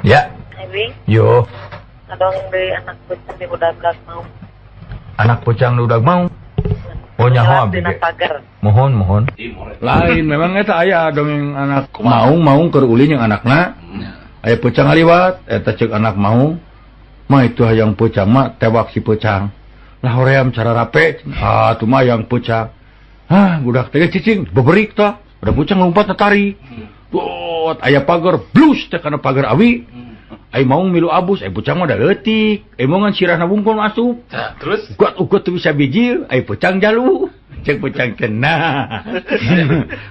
Ya. Abi. Yo. Adong deui anak pucang di udag mau. Anak pucang di udag mau. Oh nyaho abdi ge. Mohon mohon. Lain memang eta aya dongeng anak maung maung keur ulin jeung anakna. Aya pucang ngaliwat eta ceuk anak maung. Mah itu hayang pucang mah tewak si pucang. Lah hoream cara rape. Ah tuh mah hayang pucang. Hah budak teh cicing beberik tah. Udah pucang lompat tari. Bot aya pagar blus teh kana pagar awi. Ai maung milu abus, ai pucang mah da leutik. Ai maung ngan sirahna wungkul asup. Tah, terus ugot teu bisa bijil, ai pucang jalu. Cek pucang teh nah.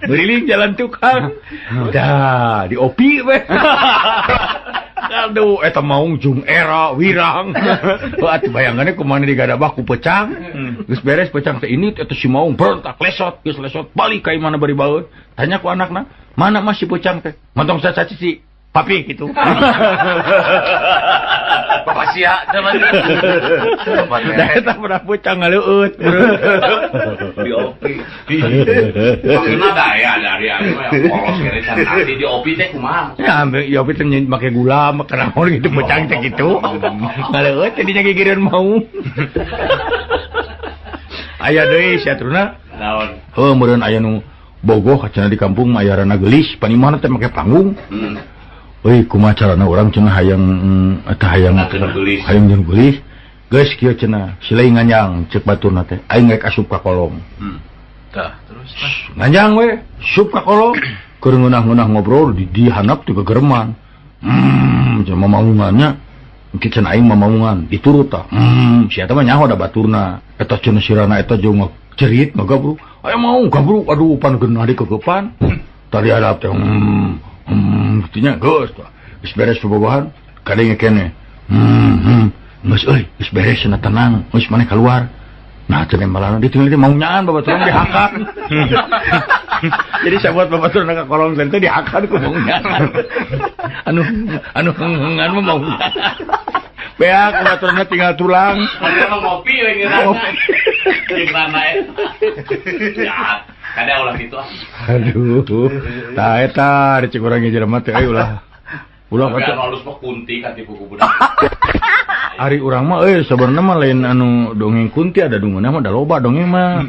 Beriling jalan tukang. Dah, diopi we. Aduh, eta maung jung era wirang. Heuh atuh bayangannya kumaha digadabah ku pecang. Geus beres pecang teh ini eta si maung berontak lesot, geus lesot balik ka imahna bari baeun. Tanya ku anakna, "Mana mah si pecang teh?" Montong sacaci papi gitu. Bapak sia zaman. Eta pernah pecang ngaleueut. Di opi. Maksudna daya dari anu yang polos kene nanti di opi teh kumaha? Ya di opi teh make gula, make naon gitu pecang teh gitu. Ngaleueut jadinya gigireun mau. Aya deui satruna. Naon? Heuh meureun aya nu bogoh cenah di kampung mah aya rana geulis, panimahna teh make panggung. Euy kumaha carana urang cenah hayang eta hayang hayang jeung geulis. Geus kieu cenah silai nganjang ceuk baturna teh aing rek asup ka kolong. Tah terus nganjang we asup ka kolong keur ngeunah-ngeunah ngobrol di handap teh gegereman. Cenah mamaungannya engke cenah aing mamaungan diturut tah. Si eta mah nyaho da baturna. Eta cenah sirana eta jeung cerit ngagabruk. Aya mau gabruk aduh pan geunah dikegepan. Tadi hadap teh gitunya geus geus beres bobogohan kadenge kene. Geus euy geus beres cenah tenang geus maneh keluar. Nah cenah malana ditinggal teh mau nyaan babaturan dihakan. Jadi sabuat babaturan ka kolong teh dihakan ku mau nyaan. Anu anu hengan mah mau nyaan. Beak babaturanna tinggal tulang. Padahal mah ngopi we ngeunahna. Jeung rana eta. Ya, kada ulah kitu ah. Aduh. Tah eta cek urang ge jelema teh euy ulah. Ulah kata anu alus mah kunti katipu ku budak. Ari urang mah euy sabenerna mah lain anu dongeng kunti ada dungeuna mah da loba dongeng mah.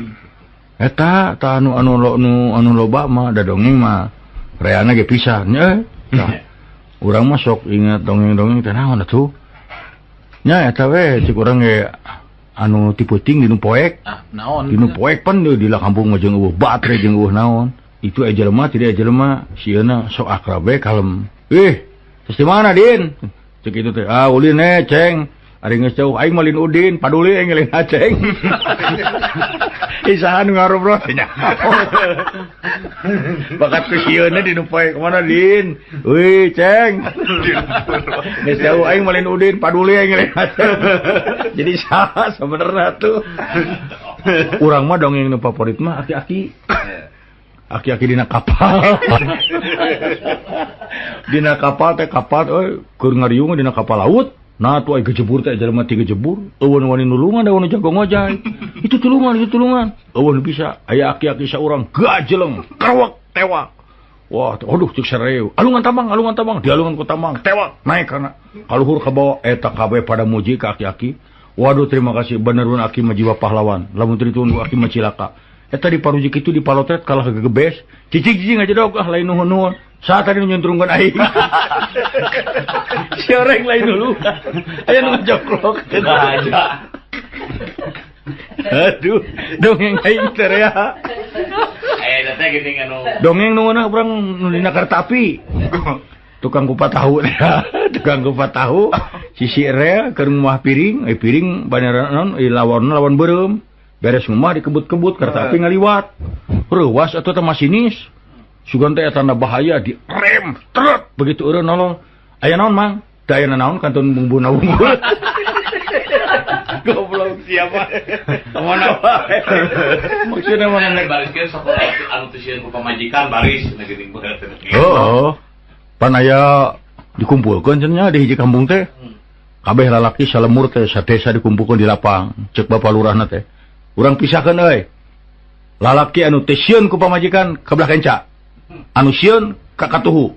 Eta tah anu anu anu anu loba mah da dongeng mah. Reana ge pisan nya. Tah. Urang mah sok ingat dongeng-dongeng teh naon atuh. Nya eta we cek urang ge anu ti peuting dinu poek. Ah, naon? Dinu poek pan di kampung mah jeung eueuh batre jeung eueuh naon. Itu aya jelema tidak aya jelema sieuna sok akrab we kalem. Ih, terus di mana Din? Cek itu teh, ah ulin eh ceng. Ari geus jauh aing mah lin Udin, paduli aing lin Aceng. Isahan ngarobrol nya. Bakat ku sieuna dinu poek mana Din? Wih, ceng. Geus jauh aing mah lin Udin, paduli aing lin Aceng. Jadi saha sebenarnya tuh. Urang mah dongeng nu favorit mah aki-aki. Aki-aki dina kapal. Dina kapal teh kapal euy keur ngariung dina kapal laut. Nah tuh ai gejebur teh jelema ti gejebur, eueun wani nulungan da wani jago ngojay. Itu tulungan, itu tulungan. Eueun bisa aya aki-aki saurang gajeleng, kerewek tewak. Wah, aduh cek sareu. Alungan tambang, dialungan ku tambang, tewak naik kana. Kaluhur ka bawah eta kabeh pada muji ka aki-aki. Waduh terima kasih benerun aki mah jiwa pahlawan. Lamun teu ditunggu aki mah cilaka. Eta di parujik itu di palotret kalah gegebes. Cicing-cicing aja dog ah lain nuhun-nuhun. Saat tadi nyuntrungkeun aing. Si orang lain dulu. Aya nu ngajoklok. Aja. Aduh, dongeng aing teh rea. Aya teh geuning anu. Dongeng nu ngeunah urang nu dina kereta api. Tukang kupat tahu teh. Tukang kupat tahu sisi rea keur ngumah piring, piring banera naon lawan lawan beureum. Beres ngumah dikebut-kebut kereta api ngaliwat. Reuwas atuh teh masinis. Sugan teh tanda bahaya di rem truk begitu eureun nolong. Aya naon Mang? Teu aya naon kantun bumbuna wungkul. Goblok siapa? Mana wae. Maksudna mana nek bariskeun sok anu teu sieun ku pamajikan baris na geuning berat. Heeh. Pan aya dikumpulkeun cenah di hiji kampung teh. Kabeh lalaki salemur teh sadesa dikumpulkeun di lapang. Ceuk bapa lurahna teh. Urang pisahkeun euy. Lalaki anu teu sieun ku pamajikan ka belah kenca. Anu sieun ka katuhu.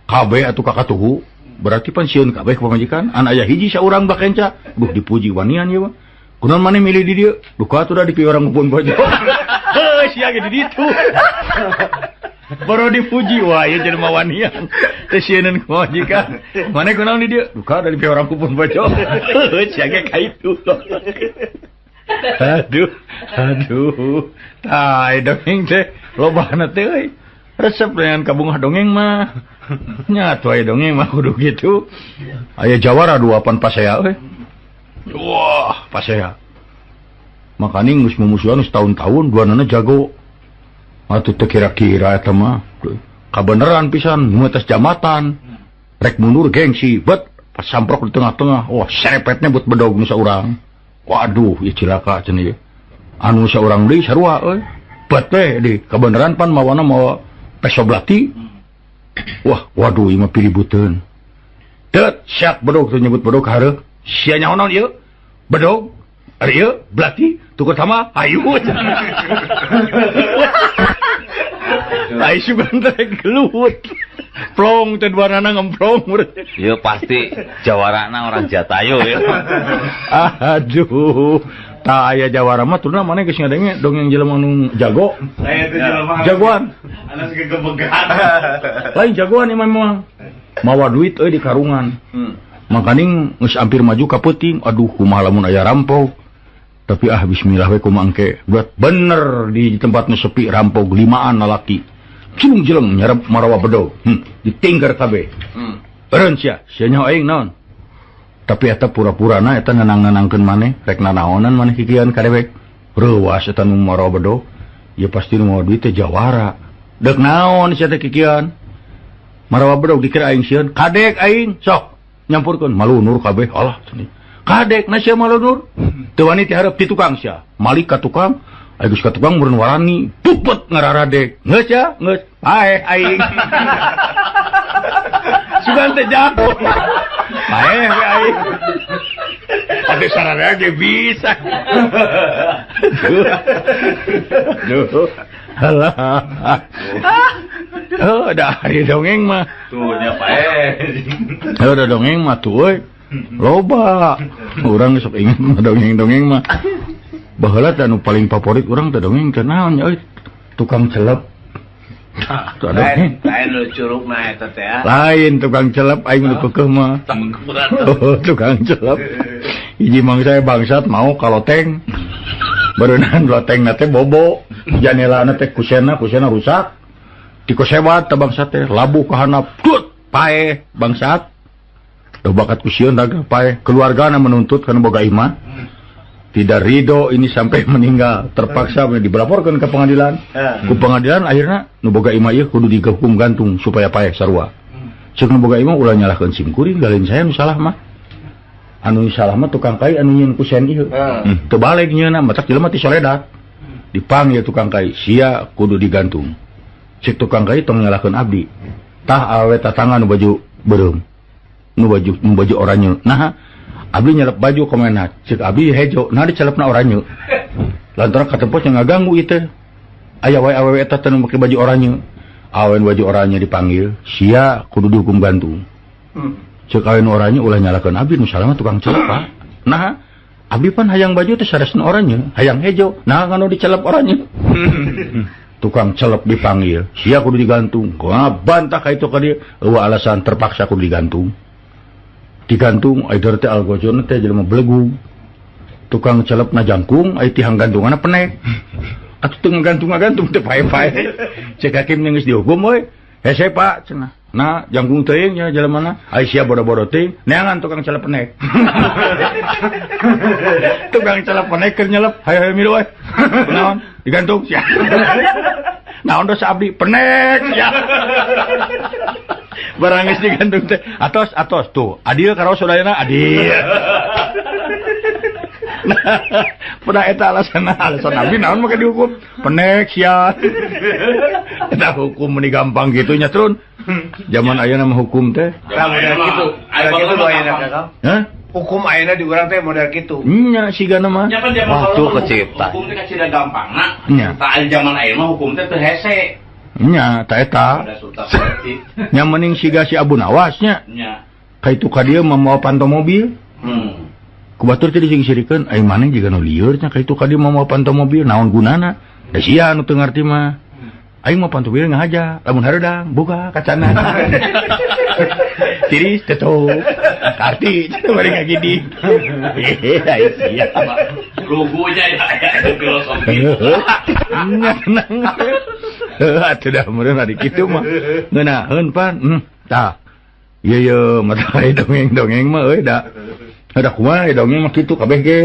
Kabeh atuh kakatuhu berarti pan sieun kabeh ka pamajikan an aya hiji saurang bakenca duh dipuji wanian ieu mah. Kunaon maneh milih di dieu? Duka atuh da di orang ngumpul bojo. Heuh sia ge di ditu. Baru dipuji wah ieu jelema wanian. Teu sieuneun ku pamajikan. Maneh kunaon di dieu? Duka da di orang ngumpul bojo. Heuh sia ge ka itu. Aduh, aduh. Tah dongeng teh lobana teh euy. Resep dengan kabungah dongeng mah. Nya atuh aya dongeng mah kudu kitu. Aya jawara dua pan pasea euy. Wah, pasea. Makaning geus mumusuhan geus tahun-tahun duanana jago. Atuh teu kira-kira eta mah. Kabeneran pisan nu atas jamatan. Rek mundur gengsi, bet pas samprok di tengah-tengah. Wah, serepetnya buat bedog nu saurang. Waduh, ieu cilaka cenah ieu. Anu saurang deui sarua euy. Bet teh di kabeneran pan mawana mawa peso belati. Wah, waduh ieu mah piributeun. Deut, siap bedog teh nyebut bedog hareuh. Sia nyaho naon ieu? Bedog, ari ieu belati, tukur sama hayu. Ai sugan teh gelut. Plong teh duanana ngemplong. Ieu pasti jawarana orang Jatayu ya. Aduh, tah aya jawara mah turna maneh geus ngadenge dongeng jelema nu jago. Saya teh jelema jagoan. Anas gegebegan. Lain jagoan ieu mah. Mawa duit euy di karungan. Makaning geus hampir maju ka peuting, aduh kumaha lamun aya rampok. Tapi ah bismillah we kumaha engke. Buat bener di tempat nu sepi rampok limaan lalaki. Cilung jeleng nyarep marawa bedog. Ditinggar kabeh. Eureun sia, sia nyaho aing naon. Tapi eta pura-purana eta nenang-nenangkeun maneh, rek nanaonan maneh kikian ka dewek. Reuwas eta nu marawa bedog. Ya pasti nu mawa duit teh jawara. Deuk naon sia teh kikian? Marawa bedog dikira aing sieun, kadek aing sok. Nyampurkeun malunur kabeh alah cenah. Kadek na sia malunur. Teu wani ti hareup ti tukang sia. Malik ka tukang, aya geus ka tukang meureun warani, pupet ngararadek. Geus sia, geus. Paeh aing. Sugan teh jago. Paeh we aing. Atuh sararea ge bisa. Duh. Alah. Oh, da ari dongeng mah. Tuh nya paeh. Oh, da dongeng mah tuh euy. Loba. Urang sok inget mah dongeng-dongeng mah. Baheula teh anu paling favorit urang teh dongeng teh naon nya euy? Tukang celep. Tuh lain, lain nu curugna eta teh. Lain tukang celep aing nu keukeuh mah. Oh, tukang celep. Hiji mangsa bangsat mau ka loteng. Bareunan lotengna teh bobo, janelana teh kusena rusak. Dikosebat teh bangsat teh labuh ka handap, tut paeh bangsat. Duh bakat ku sieun raga paeh. Keluargana menuntut kana boga imah. Tidak ridho ini sampai meninggal, terpaksa dilaporkan ke pengadilan. Ku pengadilan akhirnya nu boga imah ieu kudu dihukum gantung supaya paeh sarua. Ceuk nu boga imah ulah nyalahkeun sim kuring, lain saya nu salah mah. Anu salah mah tukang kai anu nyieun kusen ieu. Teu balik nyieunna matak jelema ti soledat. Dipanggil tukang kai, sia kudu digantung. Cek tukang kai tong nyalahkeun abdi. Tah awe tatangga nu baju beureum. Nu baju oranye. Nah, abdi nyelep baju komena, cek abdi hejo, nah dicelepna oranye. Lantaran katempos yang ngaganggu ieu teh. Aya wae awewe eta teh nu make baju oranye. Awen baju oranye dipanggil, sia kudu dihukum gantung. Cek awen oranye ulah nyalahkeun abdi, nu salah mah tukang celep Pak. Nah, abdi pan hayang baju teh saresna oranye, hayang hejo, nah nganu dicelep oranye. Tukang celep dipanggil, sia kudu digantung. Wah, bantah ka itu ka dieu, eueuh alasan terpaksa kudu digantung. Digantung aider teh algojona teh jelema belegug. Tukang celep na jangkung ai tihang gantunganna penek. Atuh teu ngagantung-ngagantung teh pae-pae. Cek hakim geus dihukum we. Hese Pak cenah. Nah, jangkung teuing nya jelemana. Ai sia bodo-bodo teuing, neangan tukang celep penek. Tukang celep penek keur nyelep, hayo-hayo milu we. Naon? Digantung sia. Naon dosa abdi penek sia. Barang geus digantung teh atos atos tuh adil karaos sadayana adil. Nah, pernah eta alasan abdi naon make dihukum penek sia. Eta hukum meni gampang kitu nya trun. Zaman ayeuna mah hukum teh. Tah model kitu. Aya kitu ayeuna Kang. Hah? Hukum ayeuna di urang teh model kitu. Nya sigana mah. Nya kan zaman hukum teh kacida gampangna. Tah zaman ayeuna mah hukum teh teu hese. Nya ta eta. Nya mending siga si Abu Nawas nya. Nya. Ka itu ka dieu mamawa panto mobil. Ku batur teh dising-sirikeun ai maneh jiga nu lieur nya ka itu ka dieu mamawa panto mobil naon gunana? Da sia nu teu ngarti mah. Aing mah panto mobil ngahaja, lamun hareudang buka kacana. Tiris tutup. Karti cenah bari ngagidi. Ai sia. Lugunya ya filosofi. Nya tenang. Heuh atuh dah meureun ari kitu mah. Ngeunaheun pan. Tah. Ieu ye mata dongeng-dongeng mah euy da. Da kumaha dongeng mah kitu kabeh ge.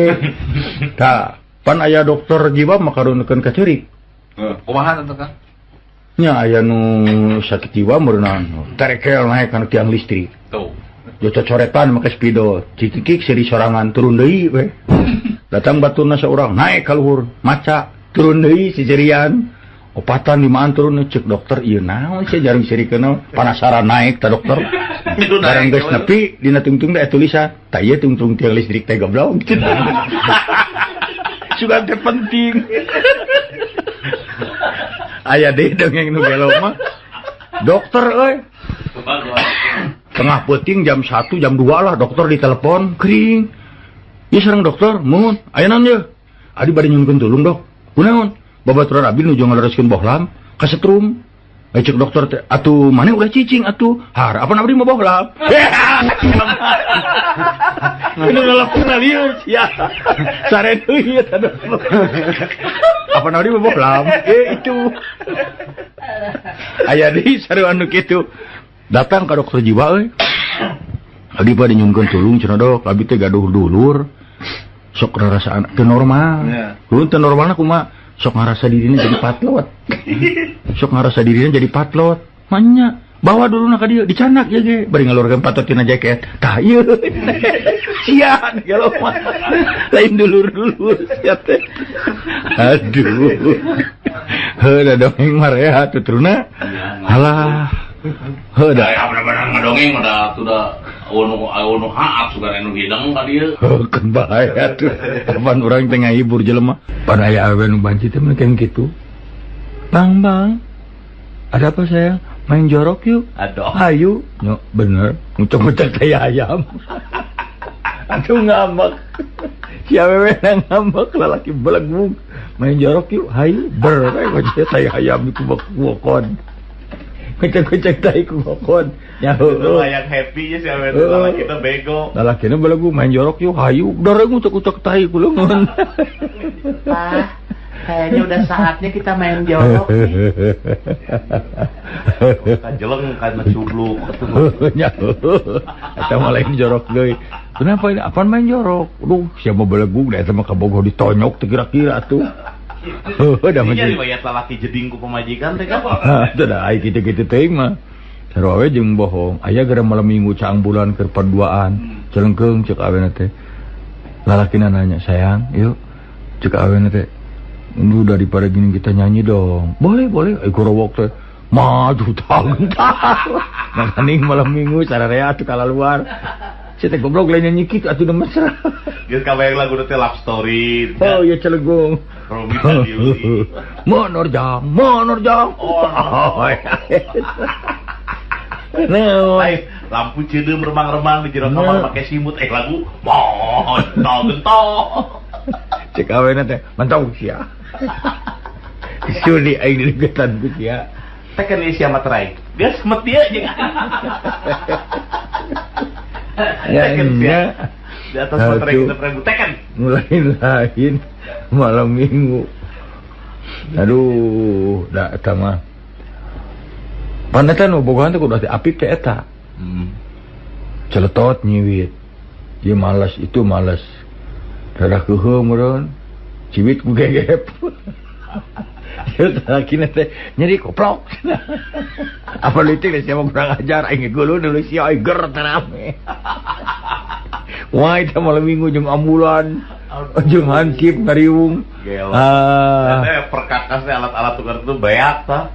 Tah, pan aya dokter jiwa mah karunekeun ka ceurik. Kumaha teh Kang? Nya aya nu sakit jiwa meureunna terekel naek kana tiang listrik. Tuh. Cocoretan make spidol, cikikik seri sorangan turun deui we. Datang baturna saurang naek ka luhur, maca turun deui sisirian. Opatan limaan turun cek dokter ieu naon sia jarang sirikeun panasaran naek ta dokter. Barang geus nepi dina tungtung teh tulisan, tah ieu tungtung tiang listrik teh goblok. Sugan teh penting. Aya deui dongeng nu gelo mah. Dokter euy. Tengah peuting jam 1 jam 2 lah dokter ditelepon kering. Ieu sareng dokter, muhun aya naon ieu? Adi bade nyuhunkeun tulung dok. Kunaon? Babaturan abdi nuju ngalereskeun bohlam kasetrum. Cek dokter teh atuh maneh ulah cicing atuh. Har apa abdi mah bohlam. Nu ngalapuna lieur sia. Sare deui eta dokter. Apa abdi mah bohlam? Itu. Aya deui sarua anu kitu. Datang ka dokter jiwa euy. Abdi bade nyuhunkeun tulung cenah dok, abdi teh gaduh dulur. Sok rarasaan teu normal. Kudu teu normalna kumaha? Sok ngarasa dirinya jadi patlot. Sok ngarasa dirinya jadi patlot. Manya bawa dulu nak ka dieu dicanak ieu ge bari ngalurkeun patot tina jaket. Tah ieu. Sia gelo mah. Lain dulur-dulur sia teh. Aduh. Heuh da dongeng mah rehat tuturna. Halah. Heuh da. Aya bener-bener ngadongeng mah da atuh da anu haap sugan anu hidang ka dieu. Heuh keun bae atuh. Kapan urang teh ngahibur jelema. Pan aya awewe nu banci teh mah kitu. Bang, bang. Ada apa sayang? Main jorok yuk. Aduh. Ayo. No, bener. Ngucek-ngucek tai ayam. Aduh ngambek. Si awewe ngambek lalaki belegug. Main jorok yuk. Hayu. Ber we ngocek tai ayam ku bokon. Ngocek-ngocek tai ku bokon. Ya heueuh. Yang happy nya si awewe teh lalakina bego. Lalakina belegug main jorok yuk. Hayu. Dor ngucek-ngucek tai ku leungeun. Pak, kayaknya udah saatnya kita main jorok nih. Kajeleng kan cubluk. Nya. Eta mah lain jorok deui. Kenapa ini? Apaan main jorok? Aduh, siapa belegug da eta mah kabogoh ditonyok teu kira-kira atuh. Heuh, da mah. Jadi riwayat lalaki jeding ku pamajikan teh kan. Teu da ai kitu-kitu teuing mah. Sarua we jeung bohong. Aya gara malam minggu caang bulan keur paduaan. Celengkeung ceuk awena teh. Lalakina nanya, "Sayang, yuk." Ceuk awena teh, "Lu daripada gini kita nyanyi dong." Boleh, boleh. Ai gorowok teh maju tah. Makaning malam minggu sararea atuh kalaluar. Sia teh goblok lain nyanyi kitu atuh da mesra. Geus kabayang lagu teh love story. Oh iya celegung. Romita Dewi. Menerjang, menerjang. Oh. Nah, lampu ceudeum remang-remang di jero kamar make simut lagu montol gentol. Cek awena teh mantau sia. Suli aing dilegetan ku sia. Teh kan sia materai. Geus met dieu jeung. Teken sia. Di atas materai kita ribu teken. Lain-lain malam minggu. Aduh, da eta mah. Pan eta nu bogohan teh kudu apik teh eta. Celetot nyiwit. Ieu malas itu malas. Rada keuheuh meureun. Ciwit ku gegep. Lalakina teh nyeri koplok. Apa leutik sia mah kurang ajar aing geuleuh deui sia aing ger teh rame. Wah eta malam minggu jeung ambulan, jeung hansip ngariung. Ah, perkakas teh alat-alat tukar itu beak tah.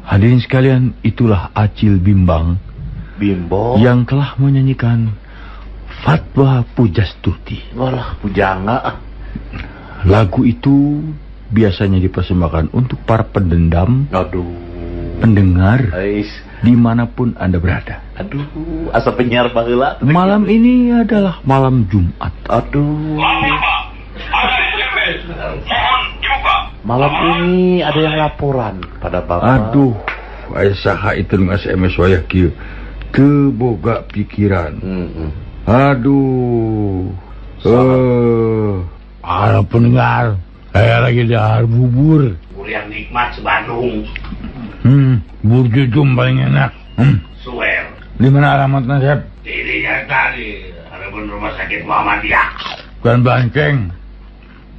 Hadirin sekalian, itulah Acil Bimbang. Bimbo yang telah menyanyikan Fatwa Pujastuti. Walah, pujangga. Lagu itu biasanya dipersembahkan untuk para pendendam. Aduh. Pendengar dimanapun Anda berada. Aduh, asa penyiar baheula. Malam ini adalah malam Jumat. Aduh. Malam ini ada yang laporan pada Bapak. Aduh, aya saha itu nu SMS wayah kieu. Teu boga pikiran. Aduh. Para pendengar, saya lagi dahar bubur. Bubur yang nikmat se-Bandung. Bubur jujum paling enak. Suwer. Di mana alamatnya, Sep? Di tadi, harapan rumah sakit Muhammadiyah. Bukan Banteng.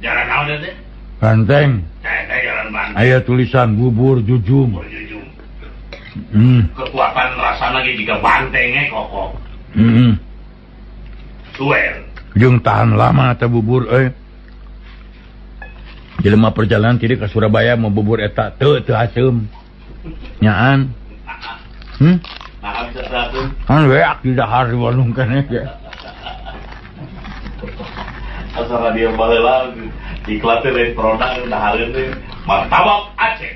Jalan apa teh? Banteng. Saya jalan Banteng. Aya tulisan bubur jujum. Bubur jujum. Kekuatan rasa lagi jika bantengnya kokoh. Suwer. Jeung tahan lama teh bubur euy. Jelema perjalanan tidak ke Surabaya mau bubur eta teu teu haseum. Nyaan. Kan weak di dahar di Bandung keneh ge. Asa radio baheula iklan teh lain produk dahareun teh martabak Aceh.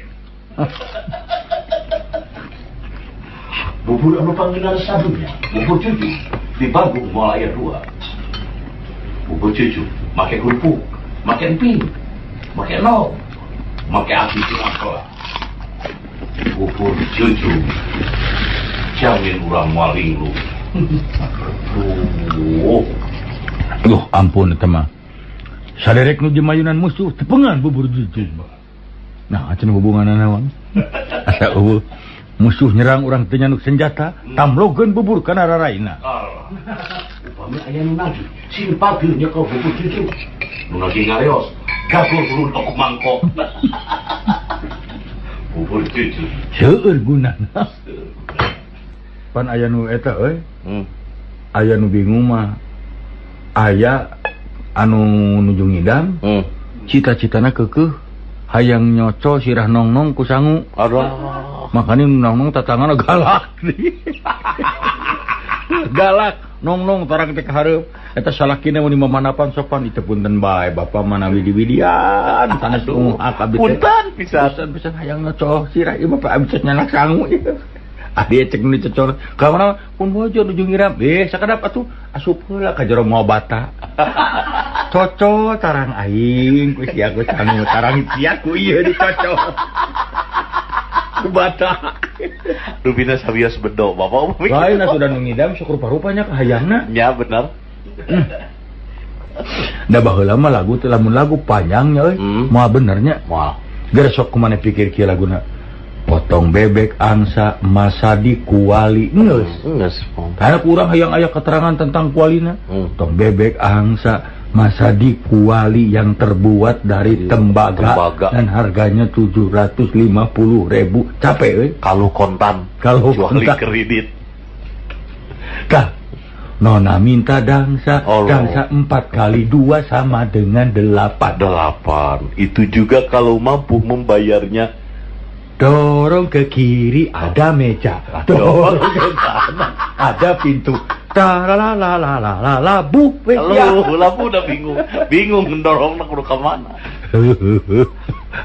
Bubur anu panggenar sadunya, bubur cucu di Bandung moal aya dua. Bubur cucu make kerupuk, make emping, make nog, make api tinggal. Bubur cucu jamin urang moal linglung. Aduh. Duh, ampun eta mah. Saderek nu dimayunan musuh tepengan bubur cucu. Nah, cenah hubunganna naon? Asa eueuh musuh nyerang urang teu nyanuk senjata, tamlogeun bubur kana raraina. Upami aya nu nagih, sing pageuh nyekel bubur cucu. Nu nagih ngareos, gagor turun aku mangkok. Bubur cucu. Seueur gunana. Pan aya nu eta euy. Aya nu bingung mah. Aya anu nuju ngidam. Cita-citana keukeuh hayang nyoco sirah nongnong ku sangu. Aduh. Makanya nongnong tatangana galak. Galak nongnong tarang teh ka hareup. Eta salakina mun mamanapan sopan itu punten bae bapak manawi diwidian sanes unghak abdi teh. Punten pisan pisan hayang nyoco sirah ieu bapak abdi teh nyanak sangu ieu. Adi cek nu dicocor ka mana pun bojo nuju ngiram sakadap atuh asup heula ka jero moal bata. Coco tarang aing ku sia ku sangu tarang sia ku ieu dicocor. Ku bata. Rupina sawios bedo bapak. Lain atuh da nu ngidam sok rupa-rupanya kahayangna. Nya bener. Da baheula mah lagu teh lamun lagu panjangnya euy. Moal benernya. Moal. Geus sok kumaha pikir kieu laguna. Potong bebek angsa masadi kuali geus. Geus. Karena kurang hayang aya keterangan tentang kualina. Potong bebek angsa masadi kuali yang terbuat dari tembaga dan harganya 750.000. Capek euy. Kalau kontan, kalau kontan kredit. Tah, nona minta dangsa, dangsa 4 kali 2 sama dengan 8. 8. Itu juga kalau mampu membayarnya. Dorong ke kiri ada meja, dorong ke kanan ada pintu. Ta la la la la la la bu. Lu labu udah bingung, bingung mendorong kudu ke mana.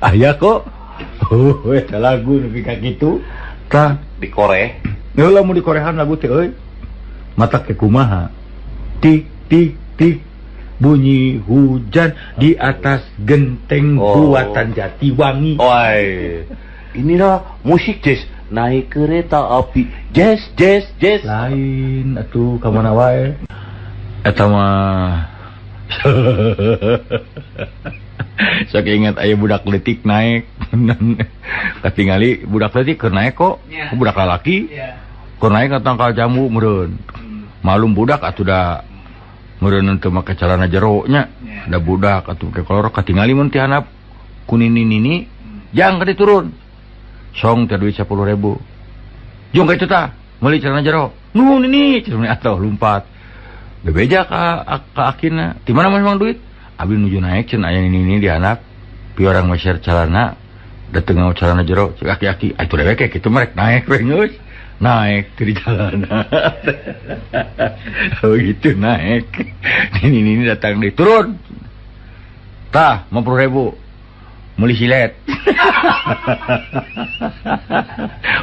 Aya kok. Eta lagu nepi ka kitu. Tah dikoreh. Heula mun dikorehan lagu teh euy. Mata ke kumaha? Tik tik tik bunyi hujan di atas genteng buatan Jatiwangi. Oi. Inilah musik jazz, naik kereta api, jazz, jazz, jazz. Lain atuh ka mana wae. Eta mah. Sok ingat aya budak leutik naik. Katingali budak leutik keur naik kok, budak lalaki. Keur naik ka tangkal jambu meureun. Malum budak atuh da meureun teu make calana jero nya. Da budak atuh ke kolor katingali mun ti handap ku nini-nini jang ka diturun. Song teh duit 10.000. Jung ka itu tah, meuli celana jero. Nuhun ini, cenah atuh lumpat. Bebeja ka akina. Di mana memang duit? Abi nuju naik cenah aya nini-nini di handap. Pi orang meser celana, dateng ngau celana jero, cek aki-aki, atuh dewek kitu merek naik we geus. Naik di celana. Begitu naik. Nini-nini datang deui, turun. Tah, 50.000. Meuli silet.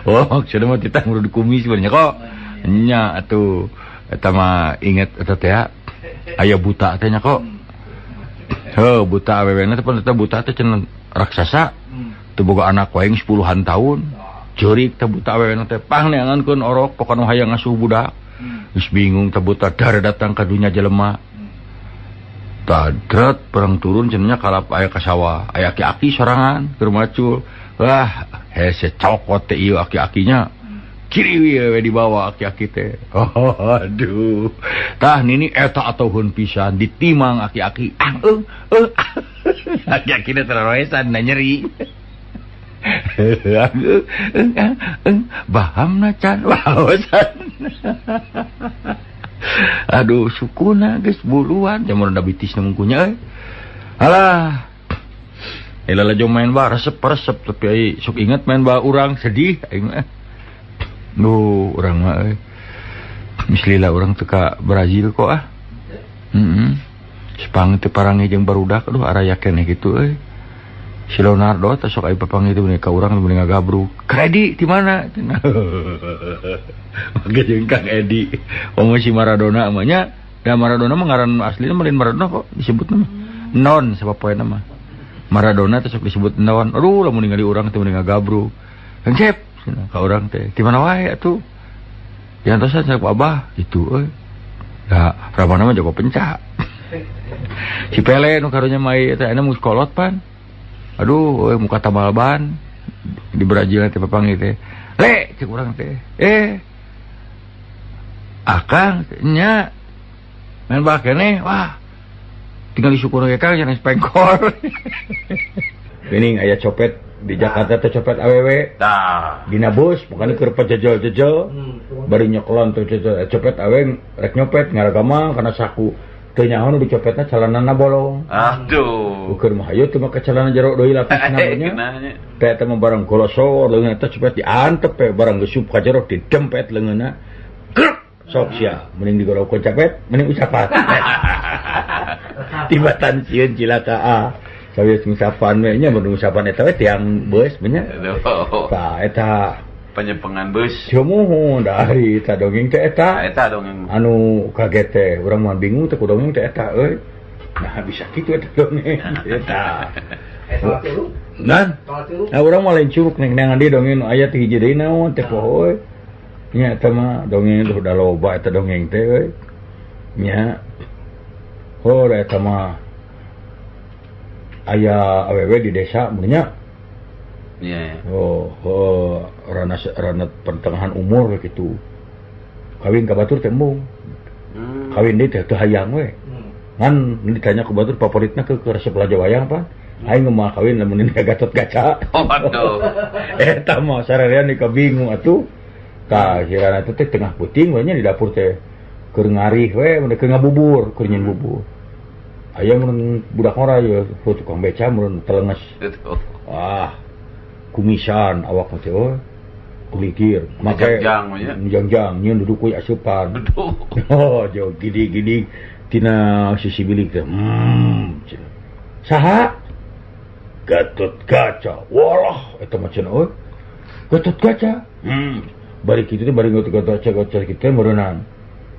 Oh, maksudna mah titah ngurud kumis bener kok. Nya atuh eta mah inget eta teh aya buta teh nya kok. Heuh, buta awewena teh pan eta buta teh cenah raksasa. Teu boga anak wae 10-an tahun. Ceurik teh buta awewena teh pang neangankeun orok pokona hayang ngasuh budak. Geus bingung teh buta dar datang ka dunya jelema. Tadrat perang turun cenah kalap aya ka sawah, aya aki-aki sorangan keur macul. Wah, hese cokot teh ieu aki-akinya. Kiri we dibawa aki-aki teh. Oh, aduh. Tah nini eta atoheun pisan ditimang aki-aki. Ah, aki-aki teh teroesan na nyeri. Bahamna can waosan. Aduh sukuna geus buluan jamur diabetes nu mungkunya euy. Alah. Lalajo main bah resep-resep tapi ai sok inget main bah urang sedih aing mah. Duh urang mah euy. Mislila urang teu ka Brazil kok ah. Heeh. Sepang teh parangi jeung barudak aduh araya keneh kitu euy. Si Leonardo teh sok aya papanggih teh ka urang mending ngagabruk. Ka Edi di mana? Make jeung Kang Edi. Komo si Maradona mah nya. Da Maradona mah ngaran aslina mah lain Maradona kok disebutna mah. Non sapopoena mah. Maradona teh sok disebut non. Aduh lamun ningali urang teh mending ngagabruk. Kang Cep cenah ka urang teh. Di mana wae atuh? Diantosan sa ku Abah gitu euy. Da ramana mah jago pencak. Si Pele nu karunya mah ieu teh aya mus kolot pan. Aduh, euy muka tambal ban di Brazil teh papanggih teh. Le cek urang teh. Akang nya main bah keneh wah. Tinggal disyukur ge Kang jangan pengkor. Geuning aya copet di Jakarta teh copet awewe. Tah. Dina bus pokona keur pajejel-jejel. Bari nyoklon teh copet awe rek nyopet ngaragama kana saku. Teu nyaho nu dicopetna celanana bolong. Aduh. Ukur mah hayu teu make celana jero deui lapisna nya. Teh eta mah barang golosor leungeun eta copet diantep we barang geus ka jero didempet leungeunna. Krek sok sia mending digorok capet mending ucapan. Tibatan sieun cilaka ah. Sawios ngusapan we nya mun ngusapan eta we tiang beus nya. Tah eta penyepengan bus. Cumuhun dari eta dongeng teh eta. Eta dongeng. Anu kaget teh, urang mah bingung teh ku dongeng teh eta euy. Nah bisa kitu eta dongeng eta. Nan. Nah urang mah lain curug neng neangan di dongeng nu aya teh hiji deui naon teh poho euy. Nya eta mah dongeng teh udah loba eta dongeng teh euy. Nya. Oh eta mah aya awewe di desa mun nya. Yeah. Oh, rana pertengahan umur gitu. Kawin ka batur teh embung. Kawin deui teh teu hayang we. Ngan ditanya ku batur favoritna ke resep raja wayang pan. Aing mah kawin lamun ini Gatot Kaca. Oh, aduh. Eta mah sarerean ka bingung atuh. Tah si rana teh tengah puting we nya di dapur teh keur ngarih we mun keur ngabubur, keur nyin bubur. Aya mun budak ngora ye tukang beca mun telenges. Wah. Kumisan awak mah teh oh kulikir make jangjang nyeun duduk we asupan. Oh jauh gidi-gidi tina sisi bilik teh. Saha Gatot Kaca. Walah eta mah cenah euy. Gatot Kaca. Bari kitu teh bari Gatot Kaca Gatot kitu meureunang.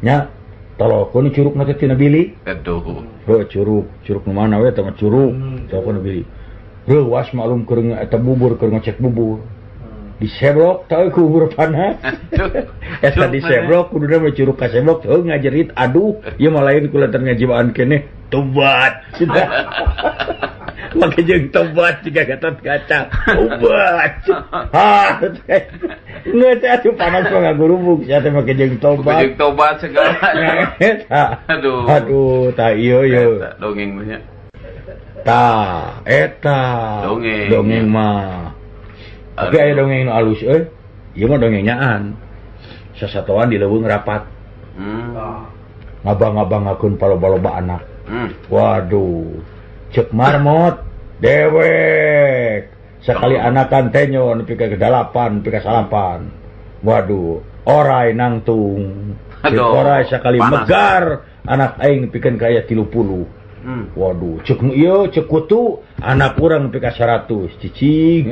Nya tolokeun curugna teh tina bilik. Aduh. Heuh curug, curug nu mana we eta mah curug. Tolokeun bilik. Reuwas maklum keur eta bubur keur ngecek bubur. Diseblok tah ku bubur panas. Eta diseblok kuduna mah curug kaseblok heuh ngajerit aduh ieu mah lain ku lantaran ngajiwaan keneh tobat. Make jeung tobat jiga Gatot Kaca. Tobat. Ha. Geus atuh panas mah ngagurubug sia teh make jeung tobat. Jeung tobat segala. Aduh. Aduh tah ieu ieu. Dongeng mah nya. Tah, eta dongeng mah. Tapi aya dongeng nu alus euy. Ieu mah dongeng nyaan. Sasatoan di leuweung rapat. Ngabang-ngabangakeun paloba-loba anak. Waduh. Ceuk marmot dewek. Sakali anakan tenyo nepi ka 8, nepi ka 9. Waduh, orai nangtung. Ceuk orai sakali megar anak aing pikeun ka aya 30. Waduh, cek ieu cek kutu anak urang nepi ka 100 cicing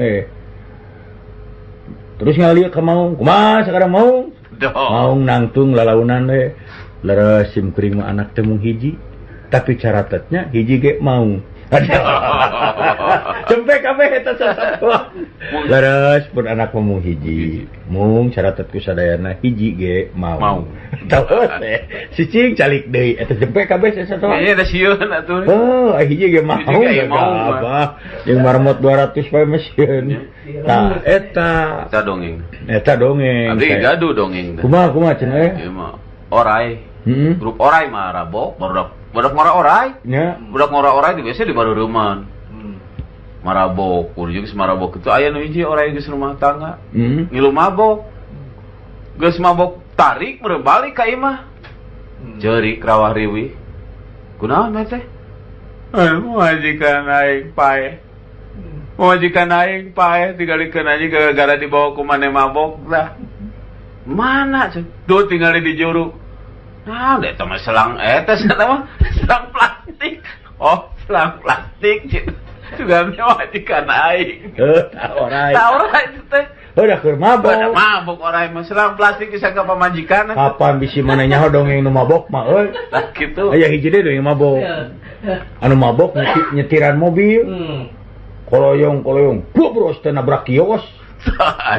Terus ngalieu ka maung, kumaha sakarang maung? Maung nangtung lalaunan we. Leres sim kuring mah anak teh mung hiji, tapi caratetnya hiji ge maung. Cempe kabeh eta sasatuan. Leres pun anak mah mung hiji. Mung caratet ku sadayana hiji ge maung. Terus cicing calik deui eta cempe kabeh sasatuan. Kayaknya da sieun atuh. Oh, hiji ge maung. Apa? Jeung marmot 200 bae mah sieun. Tah eta. Eta dongeng. Eta dongeng. Abdi gaduh dongeng. Kumaha kumaha cenah eh? Ieu mah orai. Grup orai mah rabok barudak ngora orai. Nya. Budak ngora orai di biasa di bareureman. Marabok, kudu geus marabok itu aya nu hiji orai geus rumah tangga. Ngilu mabok. Geus mabok tarik meureun balik ka imah. Ceurik rawah riwih. Kunaon teh? Majikan aing paeh. Majikan aing paeh tingalikeun aja gara-gara dibawa ku maneh mabok lah. Mana ceu? Duh tingali di juru. Nah, eta mah selang eta mah selang plastik. Oh, selang plastik ceu. Sugana majikan aing. Heuh, tah orai. Tah orai teh. Heuh, da keur mabok. Da mabok orai mah selang plastik bisa ka pamajikan. Kapan bisi maneh nyaho dongeng nu mabok mah euy. Tah kitu. Aya hiji deui dongeng mabok. Anu mabok nyetiran mobil. Koloyong-koloyong, gobros teh nabrak kios.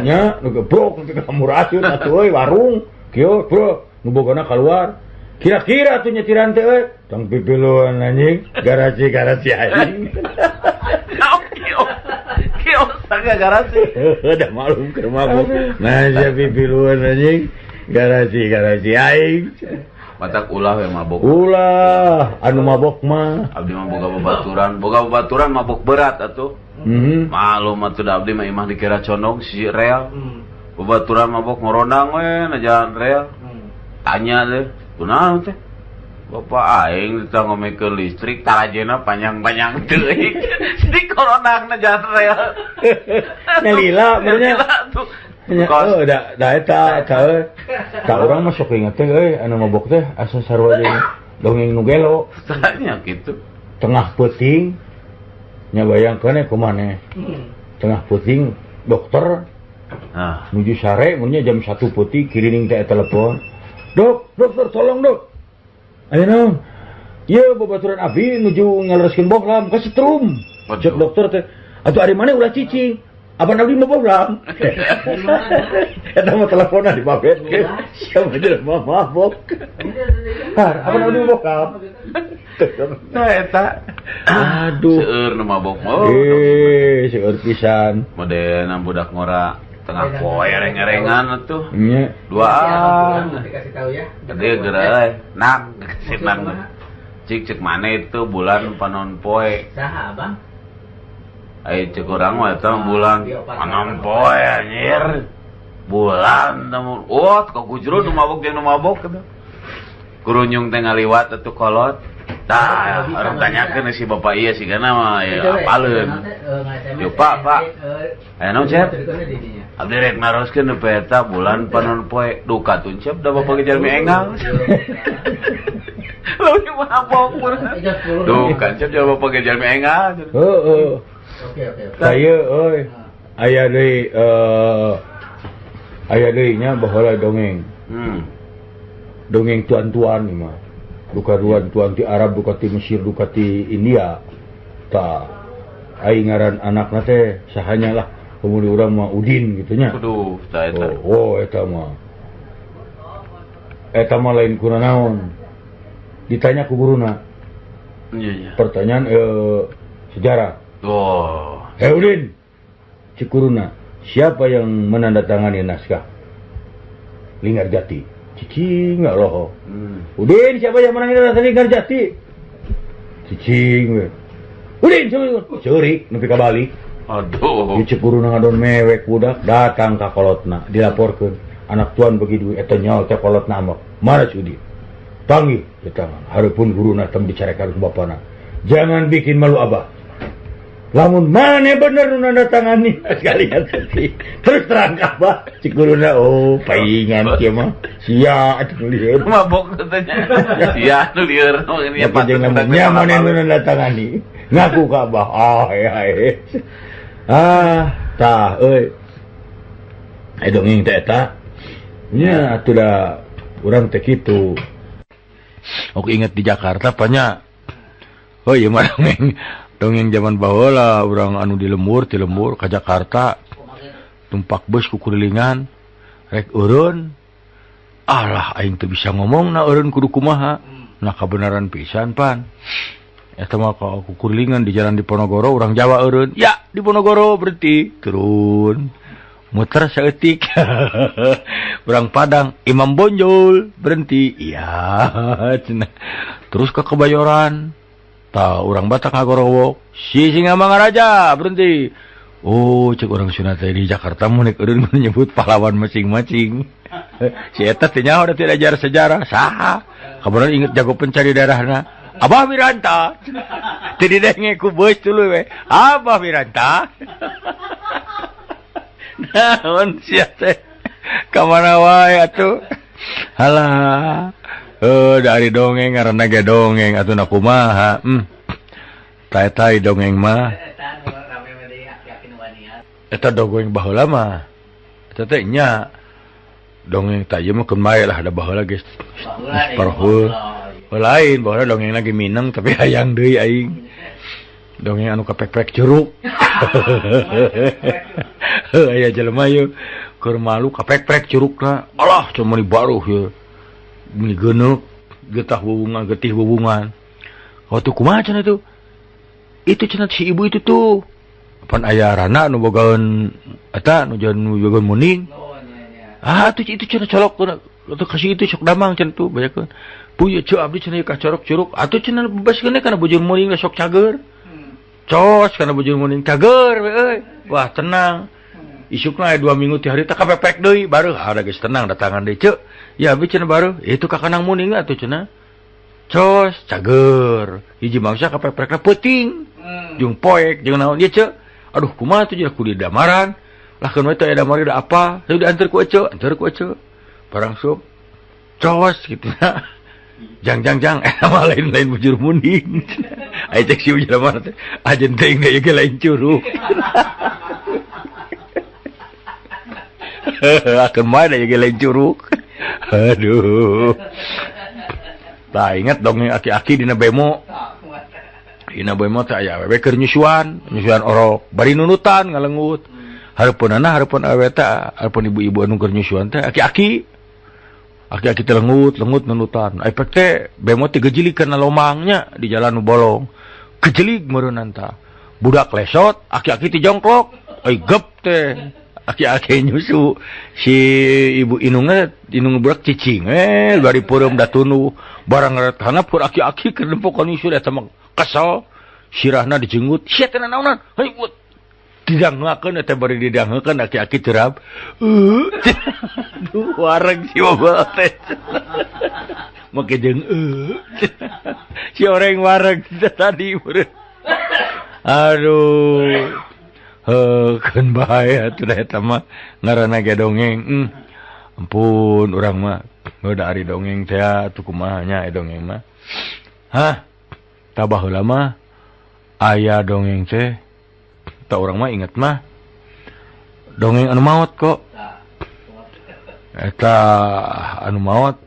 Nya, nu gebrok nepi ka murasieun atuh euy warung. Kios, bro, nu bogona kaluar. Kira-kira tuh nyetiran teh euy. Tong pipiluan anjing, garasi-garasi aing. Kios. Kios tangga garasi. Udah malum keur mabok. Nah, sia pipiluan anjing, garasi-garasi aing. Matak ulah we mabok. Ulah, anu mabok mah. Abdi mah boga babaturan mabok berat atuh. Malum atuh da abdi mah imah dikira condong si rel. Babaturan mabok ngorondang we na jalan rel. Tanya teh, kunaon teh? Bapak aing ditah ngomekeun listrik tarajena panjang-panjang teuing. Di korondang na jalan rel. Nyalila meureun nya. Oh, da eta eta euy. Ka urang mah sok inget teh euy anu mabok teh asa sarua jeung dongeng nu gelo. Tanya kitu. Tengah peuting nya bayangkeun we kumaha. Tengah peuting dokter nuju sare mun nya jam 1 peuting kirining teh telepon. Dok, dokter tolong dok. Ayo naon? Ieu babaturan abdi nuju ngalereskeun bohlam ka setrum. Cek dokter teh, atuh ari maneh ulah cicing. Abang abdi mah bohlam. Eta mah teleponan di babet. Siapa jelema mabok. Har, abang abdi mah bohlam. Nah eta. Aduh. Seueur nu mabok mah. Seueur pisan. Modelna budak ngora tengah poe reng-rengan atuh. Nya. Duaan. Dikasih tahu ya. Gede geura nak senang. Cik cek mana itu bulan panon poe. Saha abang? Ayo cek urang mah eta bulan panon poe anjir. Bulan temu. Oh, kagujrun nu mabok jeung nu mabok kitu. Kurunyung teh ngaliwat atuh kolot. Tah, orang tanyakeun si bapak ieu sigana mah ya apaleun. Yo Pak, Pak. Aya naon Cep? Abdi rek naroskeun nu eta bulan panon poe duka tuncep da bapak ge jalmi enggal. Leuwih mabok mun. Duka cep jalma bapak ge jalmi enggal. Heeh. Oke, oke. Saya euy aya deui aya deui nya baheula dongeng. Dongeng tuan-tuan ieu mah. Duka tuan-tuan ti Arab, duka ti Mesir, duka ti India. Tah aing ngaran anakna teh sahanya lah. Kemudian urang mah Udin gitu nya. Aduh, tah eta. Oh, eta mah. Eta mah lain kuna naon. Ditanya ku guruna. Iya, iya. Pertanyaan sejarah. Oh. Hei Udin, cek guruna, siapa yang menandatangani naskah Linggarjati? Cicing nggak loh. Udin, siapa yang menandatangani Linggarjati? Cicing we. Udin, siapa? Ceurik nepi ka balik. Aduh. Cek guruna ngadon mewek budak datang ka kolotna dilaporkeun. Anak tuan bagi duit eta nyawa teh kolotna ambek. Mana si Udin? Panggil di tangan. Haripun guruna tem dicarekan ku bapana. Jangan bikin malu abah. Lamun maneh bener nu nandatangani sekalian terus terang ka Abah cik guruna oh paingan kieu mah sia atuh lieur mabok katanya sia nu lieur ini nya maneh nu nandatangani ngaku ka Abah ah ya ah tah euy dongeng teh eta nya atuh da urang teh kitu. Oke inget di Jakarta banyak. Oh iya mah dongeng zaman baheula urang anu di lembur, ti lembur ka Jakarta tumpak bus kukurilingan rek eureun. Alah aing teu bisa ngomong na eureun kudu kumaha. Nah kabenaran pisan pan. Eta mah ka kukurilingan di jalan Diponegoro urang Jawa eureun. Ya Diponegoro berhenti turun. Muter saeutik. Urang Padang Imam Bonjol berhenti. Iya cenah. Terus ke Kebayoran. Tah urang Batak ngagorowok. Si Singamangaraja berhenti. Oh cek urang Sunda teh di Jakarta mun rek eureun menyebut pahlawan masing-masing. Si eta teh nyaho da teu diajar sejarah. Saha? Kabeneran inget jago pencari daerahna. Abah Wiranta. Teu didenge ku beus tuluy we. Abah Wiranta. Naon sia teh ka mana wae atuh. Halah. Dari dongeng ngaranna ge dongeng atuh na kumaha. Tai-tai dongeng mah. Eta dongeng baheula mah. Eta teh nya dongeng tah ieu mah keun bae lah da baheula geus parhul. Lain baheula dongeng lagi mineng tapi hayang deui aing. Dongeng anu kapek-pek curug. Aya jelema ieu keur malu kapek-pek curugna. Alah cuma di baruh ieu. Meni geuneuk getah wuwungan getih wuwungan. Waktu kumaha cenah itu? Itu cenah si ibu itu tuh. Pan aya rana nu bogaeun eta nu bogaeun muning. Ah tuh itu cenah colok atuh kasih itu sok damang cenah tuh banyakeun. Puy ceu abdi cenah ka corok curug atuh cenah bebaskeun kana bujur muning sok cager. Cos kana bujur muning cager we euy. Wah tenang. Isukna aya 2 minggu ti harita kapepek deui bareuh ada geus tenang datangan deui ceu. Ya abdi cenah bareuh itu ka kanang muning atuh cenah. Cos cager. Hiji mangsa kapepekna peuting. Jeung poek jeung naon ieu ceu. Aduh kumaha tuh jeung kudu damaran. Lah keun we teh aya damar da apa? Teu diantar ku eceu, antar ku eceu. Barang sup. Cos kitu na. Jang jang jang mah lain-lain bujur muning. Aya cek si jelema teh ajen teuing deui ge lain curug. Akeun mah da ge lain curug. Aduh. Tah inget dongeng aki-aki dina bemo. Dina bemo teh aya awewe keur nyusuan, nyusuan orok, bari nunutan ngalengut. Hareupeunana hareupeun awewe teh, hareupeun ibu-ibu anu keur nyusuan teh aki-aki. Aki-aki teh lengut, lengut nunutan. Ai pek teh bemo teh gejelig kana lomangnya di jalan nu bolong. Gejelig meureunnan tah. Budak lesot, aki-aki teh jongklok. Ai gep teh. Aki-aki nyusu. Si ibu inungna inung budak cicing bari peureum da tunduh. Barang ngaretana pur aki-aki keur nempo ka nyusu eta mah kesel. Sirahna dijenggut. Sia teh naonan? Heuy didangeukeun eta bari didangeukeun aki-aki terap. Aduh wareg si bapak teh. Make jeung si oreng wareg tadi meureun. Aduh. Heuh keun bae atuh da eta mah ngaranna ge dongeng. Ampun urang mah heuh da ari dongeng teh atuh kumaha nya dongeng mah. Hah? Tah baheula mah aya dongeng teh tak orang mah inget mah dongeng anu maot kok. Eta anu maot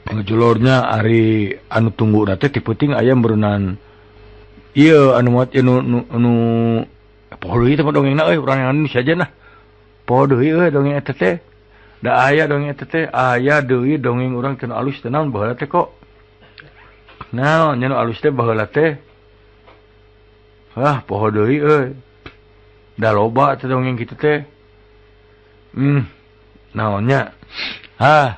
ngejulornya ari anu tunggu teh ti peuting aya meureunnan ieu anu maot ieu nu poho deui teh dongengna euy urang anu saja nah. Poho deui euy dongeng eta teh. Da aya dongeng eta teh aya deui dongeng urang teh nu alus teh naon baheula teh kok. Naon nya nu alus teh baheula teh. Ah, poho deui euy. Da loba teh dongeng kitu teh. Naonnya? Hah.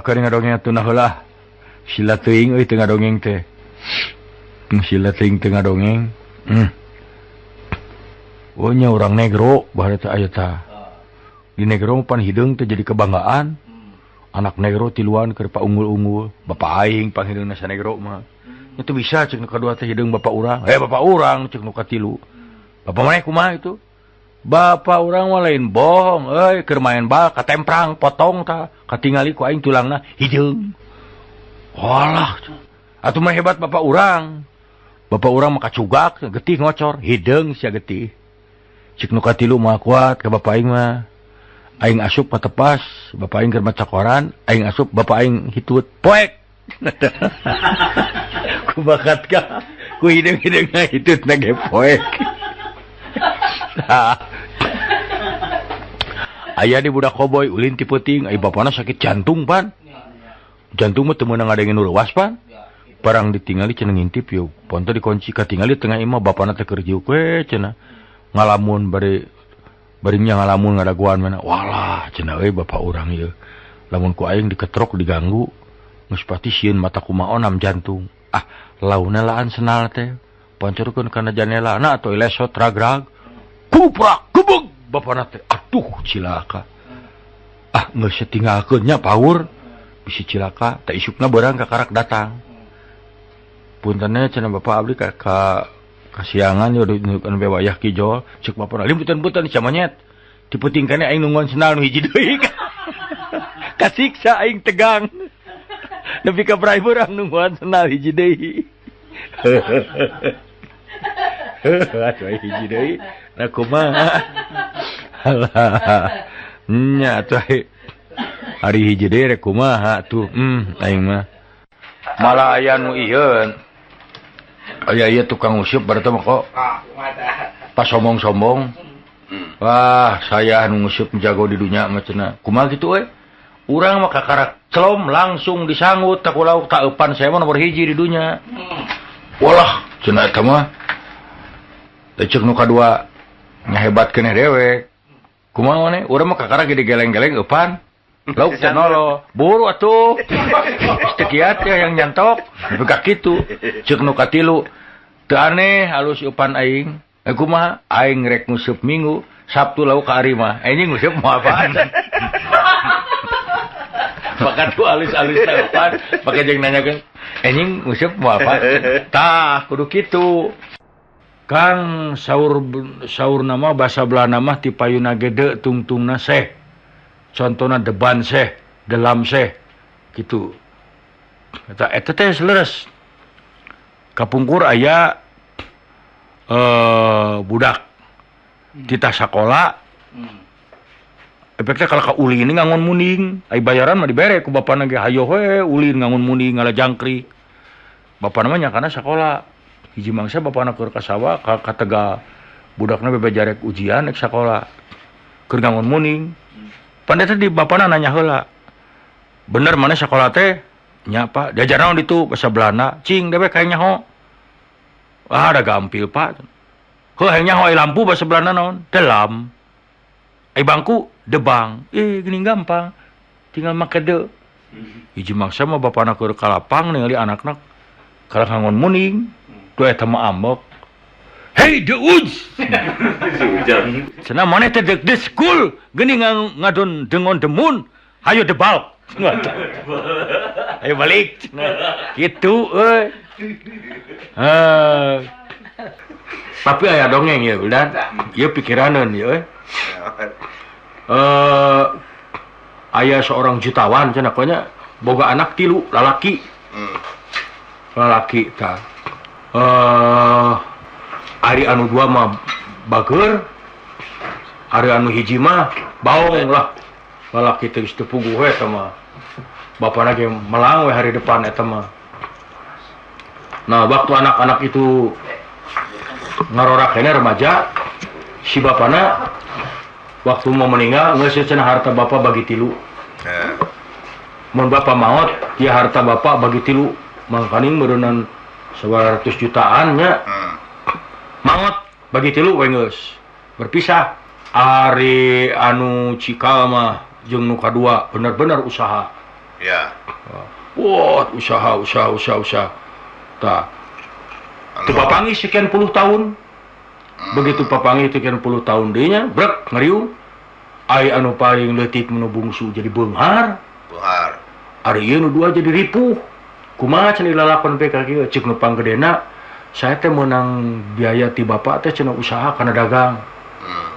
Keur ngadongeng atuh nah heula. Sila teuing euy teu ngadongeng teh. Sila teuing teu ngadongeng. Oh nya urang negro baheula teh aya tah. Di negro pan hideung teh jadi kebanggaan. Anak negro tiluan keur paunggul-unggul. Bapak aing panghideungna sa negro mah. Itu bisa cek nu kadua teh hideung bapak urang. Eh bapak urang cek nu katilu. Bapak maneh kumaha itu? Bapak urang mah lain bohong euy, keur main bal katemprang potong tah, katingali ku aing tulangna hideung. Walah, atuh mah hebat bapak urang. Bapak urang mah kacugak, getih ngocor, hideung sia getih. Cek nu katilu mah kuat ka bapak aing mah. Aing asup patepas, bapak aing keur maca koran, aing asup bapak aing hitut poek. Ku bakat ka, ku hideung-hideungna hitutna ge poek. Aya di budak koboy ulin ti peuting, ai bapana sakit jantung pan. Jantung mah teu meunang ngadengin nu leuwas pan. Barang ditingali cenah ngintip yeuh, ponto dikunci katingali tengah imah bapana teh keur jiuk we cenah. Ngalamun bari barinya ngalamun ngadaguan mana. Walah cenah euy bapak urang ieu. Lamun ku aing diketrok diganggu, geus pati sieun mata kumaha onam jantung. Ah, launa laan senal teh. Pancorkeun kana janela na atuh lesot ragrag. Kuprak gebeg bapana teh. Aduh cilaka. Ah geus tinggalkeun nya paur. Bisi cilaka teh isukna beurang ka karak datang. Puntenna cenah bapak abdi ka kasiangan yo nu wayah kijol cek bapana limputan-putan sia monyet. Diputing kana aing nungguan sendal nu hiji deui. Kasiksa aing tegang. Nepi ka brai beurang nungguan sendal hiji deui. Atuh hiji deui. Nah kumaha? Alah. Nya atuh hari hiji deui rek kumaha atuh. Aing mah. Malah aya nu ieu. Aya ieu tukang useup berarti mah kok. Pas sombong-sombong. Wah, saya nu nguseup jago di dunya mah cenah. Kumaha kitu euy? Urang mah kakarak celom langsung disanggut tak lauk tak eupan saya mah nomor hiji di dunya. Walah, cenah eta mah. Teh ceuk nu kadua nyahebat keneh dewek. Kumaha maneh? Urang mah kakara gede geleng-geleng eupan. Lauk teh nolo. Buru atuh. Geus teu kiat ya yang nyantok. Nepi ka kitu. Ceuk nu katilu, teu aneh halus eupan aing. Kumaha? Aing rek nguseup Minggu, Sabtu lauk ka ari mah. Anjing nguseup moal apaan. Maka tuh alus-alus eupan, pake jeung nanyakeun, anjing nguseup moal apa? Tah, kudu kitu. Kang saur nama basa Belanda mah ti payuna gede tungtungna seh. Contona deban seh, delam seh gitu. Eta eta teh leres. Kapungkur aya budak titah sakola. Efeknya kalau ka ulin ini ngangon muning, ai bayaran mah dibere ku bapana ge hayo we ulin ngangon muning ngala jangkrik. Bapana mah nyakana sakola. Hiji mangsa bapana keur ka sawah ka Tegal. Budakna bebejarek ujian rek sakola. Keur ngangon muning. Pan eta di bapana nanya heula. Bener mana sakola teh? Nya Pak, diajar naon ditu basa Belanda. Cing dewek hayang nyaho. Ah, da gampil Pak. Heuh hayang nyaho ai lampu basa Belanda naon? Delam. Ai bangku debang. Gini gampang. Tinggal make de. Hiji mangsa mah bapana keur ka lapang ningali anakna kalah ngangon muning. Tuh eta mah ambek. Hey de uj. Cenah maneh teh de school geuning ngadon dengon demun, hayo debal. Ayo balik. Kitu euy. Tapi aya dongeng ya, udah. Ieu pikiraneun ieu euy. Aya seorang jutawan cenah nya boga anak tilu lalaki. Lalaki tah. Ari anu dua mah bageur, ari anu hiji mah baong lah. Lalaki teh geus teu puguh we eta mah. Bapana ge melang we hari depan eta mah. Nah, waktu anak-anak itu ngarorak keneh remaja, si bapana waktu mau meninggal geus cenah harta bapak bagi tilu. Mun bapak maot, ya harta bapak bagi tilu. Mangkaning meureunnan 100 jutaan nya. Maot bagi tilu we geus. Berpisah. Ari anu cikal mah jeung nu kadua bener-bener usaha. Ya. Wah, usaha. Tah. Teu papanggih sekian puluh tahun. Begitu papanggih sekian puluh tahun deui nya, brek ngariung. Ai anu paling leutik nu bungsu jadi beunghar. Beunghar. Ari ieu nu dua jadi ripuh. Kumaha cenah lalakon pe ka kieu ceuk nu panggedena saya teh meunang biaya ti bapak teh cenah usaha kana dagang.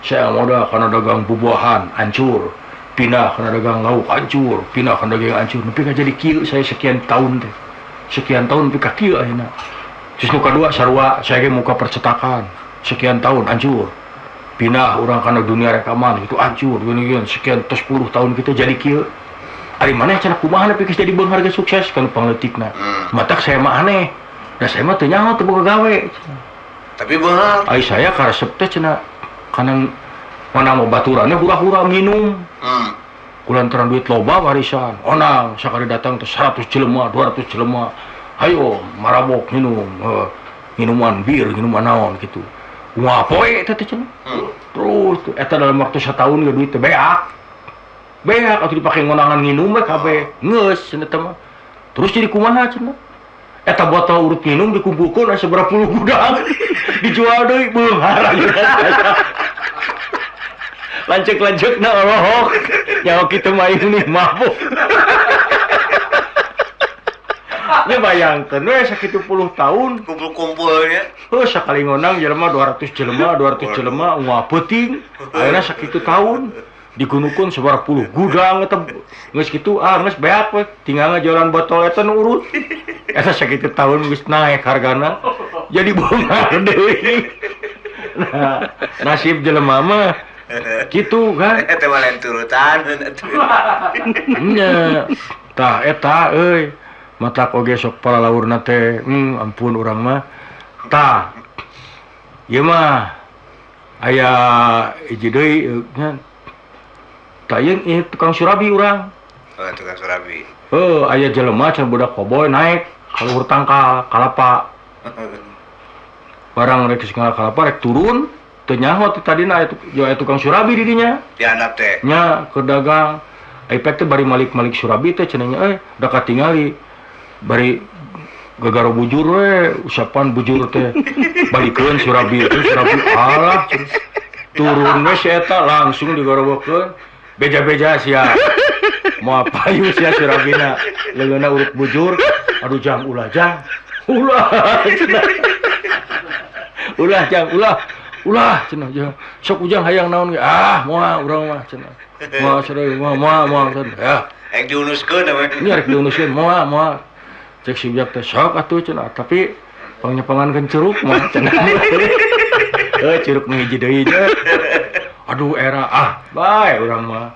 Saya modal kana dagang bubuahan hancur, pindah kana dagang lauk hancur, pindah kana dagang hancur. Nepi ka jadi kieu saya sekian tahun teh. Sekian tahun nepi ka kieu ayeuna. Terus nu kadua sarua saya ge muka percetakan sekian tahun hancur. Pindah urang kana dunia rekaman itu hancur gini-gini sekian tos 10 tahun kita jadi kieu. Ari maneh cenah kumaha nepi geus jadi beunghar geus sukses kana pangleutikna. Matak saya mah aneh. Da saya mah teu nyaho teu boga gawe. Tapi beunghar. Ai saya karesep teh cenah kana mana baturannya hura-hura minum. Kulantaran duit loba warisan. Onang sakali datang teh 100 jelema, 200 jelema. Ayo marabok minum, minuman bir, minuman naon gitu. Wah poe teh teh cenah. Terus eta dalam waktu setahun ge duit teh beak. Beak atuh dipake ngonangan nginum we kabeh. Geus cenah teh mah. Terus jadi kumaha cenah? Eta botol urut minum dikumpulkeun aya sabaraha puluh gudang. Dijual deui beunghar ayeuna. Lanceuk-lanceukna olohok. Nyawa kitu mah ini mabuk. Nya bayangkeun we sakitu puluh tahun kumpul-kumpulnya. Heuh sakali ngonang jelema 200 jelema, 200 jelema unggal peuting. Ayeuna sakitu tahun digunukeun sabaraha puluh gudang eta geus kitu ah geus beak we tinggal ngajualan botol eta nu urut. Eta sakitu tahun geus naek hargana jadi beunghar deui. Nah, nasib jelema mah kitu kan. Eta mah lain turutan atuh. Nya tah eta euy. Matak oge sok paralaurna teh ampun urang mah. Tah ieu mah aya hiji deui nya. Tah ieu tukang surabi urang. Oh, tukang surabi. Heuh, aya jelema cenah budak koboy naik ka luhur tangkal kalapa. Barang rek geus ngala kalapa rek turun teu nyaho teh tadina aya tukang surabi di dinya. Di handap teh. Nya keur dagang. Ai pek teh bari malik-malik surabi teh cenah nya euy da katingali bari gagaro bujur we usapan bujur teh balikeun surabi teh surabi alah turun we si eta langsung digorowokeun beja-beja sia moal payu sia surabina leungeunna urut bujur aduh jang ulah jang ulah cenah ulah jang ulah ulah cenah jang sok ujang hayang naon ge ah moal urang mah cenah moal sareng moal moal moal cenah ya rek diunuskeun we nya rek diunuskeun moal moal cek si biak teh sok atuh cenah tapi pangnyepangankeun curug mah cenah heuh curug nu hiji deui nya aduh era ah bae urang mah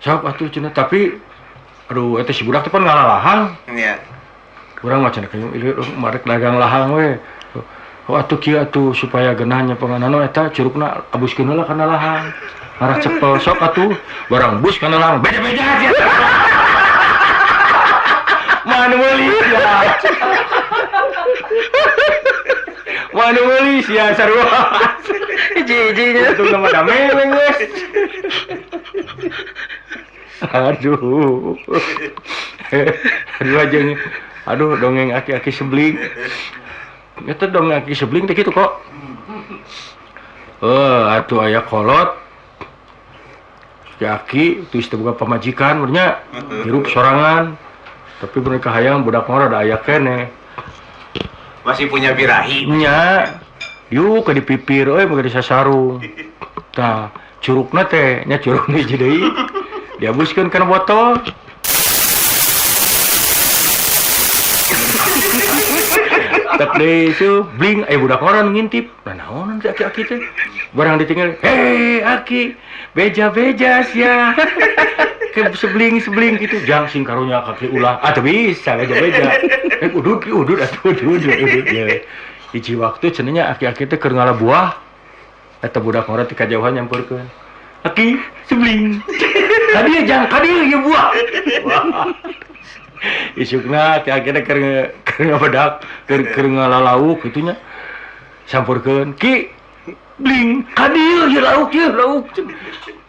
sok atuh cenah tapi aduh eta si budak teh pan ngalalahang nya urang mah cenah kayung ieu marek dagang lahang we oh atuh kieu atuh supaya geunah nyepanganana eta curugna abuskeun heula kana lahang ngarah cepel sok atuh barang bus kana lahang beja-beja sia mana meuli sia mana meuli sia sarua hiji-hijinya itu nama dame we geus aduh aduh aja aduh dongeng aki-aki sebling eta dongeng aki sebling teh kitu kok atuh aya kolot aki terus teu boga pamajikan nya hirup sorangan tapi mereka hayang budak mah rada aya keneh masih punya birahi nya yuk ke dipipir euy moga disasarung tah curugna teh nya curug hiji deui diabuskeun kana botol tak deui su bling aya budak ngora nu ngintip nah naonan si aki-aki teh barang ditinggal hei aki beja-beja sia ke sebling-sebling gitu jang sing karunya kaki ulah ah teu bisa beja-beja udud udud atuh udud udud ya hiji waktu cenah nya aki-aki teh keur ngala buah eta budak ngora ti kajauhan nyamperkeun aki sebling kadieu jang kadieu ieu buah isukna aki-aki teh keur ngabedak keur ngalalauk kitu nya sampurkeun ki bling kadieu ieu lauk ieu lauk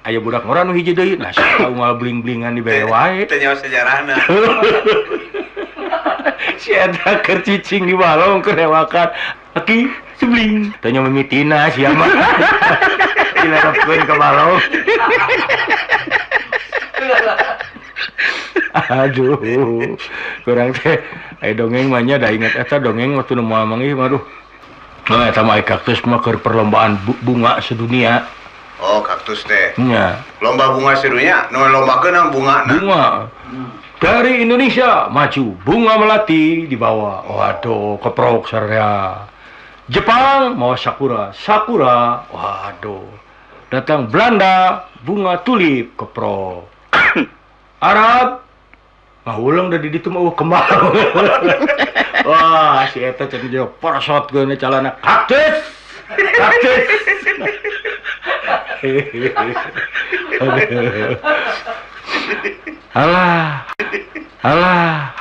aya budak ngora nu hiji deui nah sia unggal bling-blingan dibere wae teu nyaho sejarahna si eta keur cicing di balong keur rewakan aki sebling teu nyaho mimitina sia mah dilarapkeun ka balong. Aduh, kurang teh aya dongeng mah nya da inget eta dongeng waktu nu moal manggih mah aduh. Nah, eta mah kaktus mah keur perlombaan bunga sedunia. Oh, kaktus teh. Nya. Lomba bunga sedunia, nu lombakeun naon bungana? Bunga. Dari Indonesia maju bunga melati dibawa. Waduh, keprok sararea. Jepang mau sakura, sakura. Waduh. Datang Belanda bunga tulip keprok. Arab ngahuleng da di ditu mah eueuh kembang. Wah, si eta cenah jeung porosot geuna calana kaktus. Kaktus. Alah. Alah.